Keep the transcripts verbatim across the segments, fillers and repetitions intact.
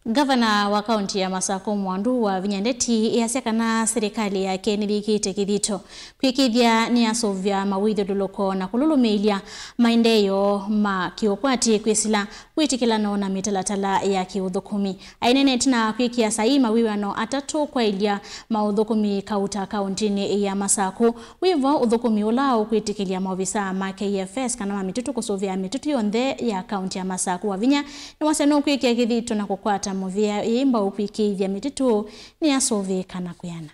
Ngavana wa kaunti ya Masakũ Mwandu Wavinya Ndeti easya kana silikalĩ yake nĩyĩkĩte kĩthito kwĩkĩĩthya nĩyasũvĩa mawĩthyũlũlũko na kũlũlũmĩĩlya maendeeo ma kĩũkwati kwĩsĩla wĩtĩkĩlano na mĩtalatala ya kĩũthũkũmi. Aineenete na kwĩkĩa saii mawĩw'ano atatũ kwaĩlya maũthũkũmi kauta kauntinĩ ya Masakũ. Wĩvo ũthũkũmi ũla ũkwĩtĩkĩlya maovisaa ma K F S kana ma mĩtitũ kũsũvĩa mĩtitũ yonthe ya kaunti ya Masakũ. Wavinya nĩwasya nũkwĩkĩa kĩthito na kũkwata mũvĩa ĩĩ mbau kwĩkĩĩthya mĩtitũ nĩyasũvĩĩka na kwĩana.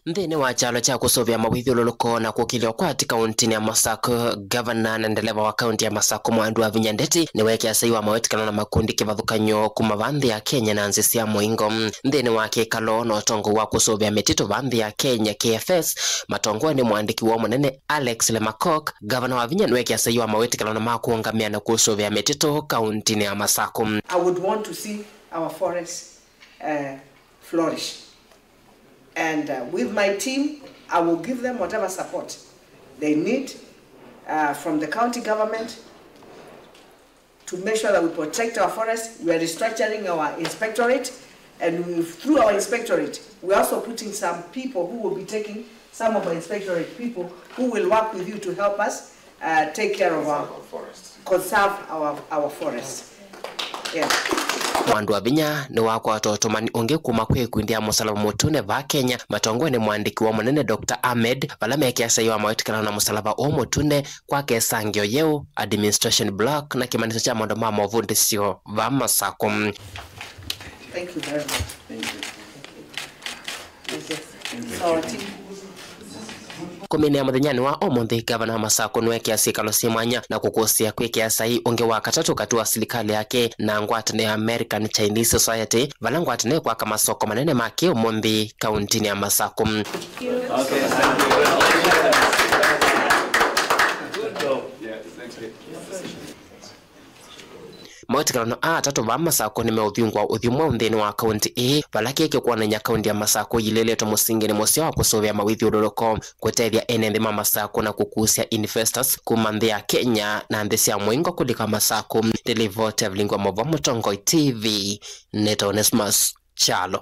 Nthĩnĩ wa kyalo kya kũsũvĩa mawĩthyũlũlũko na kũkĩlya ũkwati kauntinĩ ya Masakũ, ngavana na ndeleva wa kaunti ya Masakũ Mwandu Wavinya Ndeti nĩweekĩa saii wa mawĩtĩkano na makundi kĩvathũkany'o kuma va nthĩ ya Kenya na nzĩ sya mũingo. Nthĩnĩ wa kĩkalo na ũtongoi wa kũsũvĩa mĩtitũ va nthĩ ya Kenya, K F S, matongoew'e nĩ mũandĩki woo mũnene Alex Lemakok, ngavana Wavinya nĩweekĩa saii wa mawĩtĩkano na ma kũũngamĩa na kũsũvĩa mĩtitũ kauntinĩ ya Masakũ. I would want to see our forests uh, flourish. And uh, with my team, I will give them whatever support they need uh, from the county government to make sure that we protect our forests. We are restructuring our inspectorate, and we, through our inspectorate, we're also putting some people who will be taking some of our inspectorate people who will work with you to help us uh, take care of our, conserve our, our forests. Yeah. Mwandu Wavinya nĩwakwata ũtũmani ũngĩ kuma kwĩ ĩkundi ya Mũsalaba Mũtune va Kenya, matongoew'e nĩ mũandĩki woo mũnene Doctor Ahmed, vala meekĩa saii wa mawĩtĩkano na Mũsalaba ũũ Mũtune kwa kesangĩo yeũ, administration block, na kĩmanyĩsyo kya maũndũ ma movundĩsyo va Masakũ. Thank you very much. Thank you. Kũminĩa mũthenyanĩ wa ũmũnthĩ, ngavana wa Masakũ nĩweekĩa syĩkalo syĩ mwanya na kũkũsĩĩa kwĩkĩa saii ũngĩ wa katatũ katĩ wa silikalĩ yake na ngwatanĩo ya American Chinese Society, vala ngwatanĩo ĩkwaka masoko manene ma kĩ-ũmũnthĩ kauntinĩ ya Masakũ. Mawĩtĩkano aa atatũ vaa Masakũ nĩmeũvingũa ũthyũ mweũ nthĩnĩ wa kaunti ĩĩ, vala kĩĩ kĩkwonany'a kaunti ya Masakũ yĩlĩlĩtwe mũsinginĩ mũseo wa kũsũvĩa mawĩthyũlũlũko, kũtethya ene nthĩ ma Masakũ na kũkusya investors kuma nthĩ ya Kenya na nthĩ sya mũingo kũlika Masakũ. Nĩ livoti ya Vilingwa Mova, Mũtongoi T V, nĩtawa Onesmus Kyalo.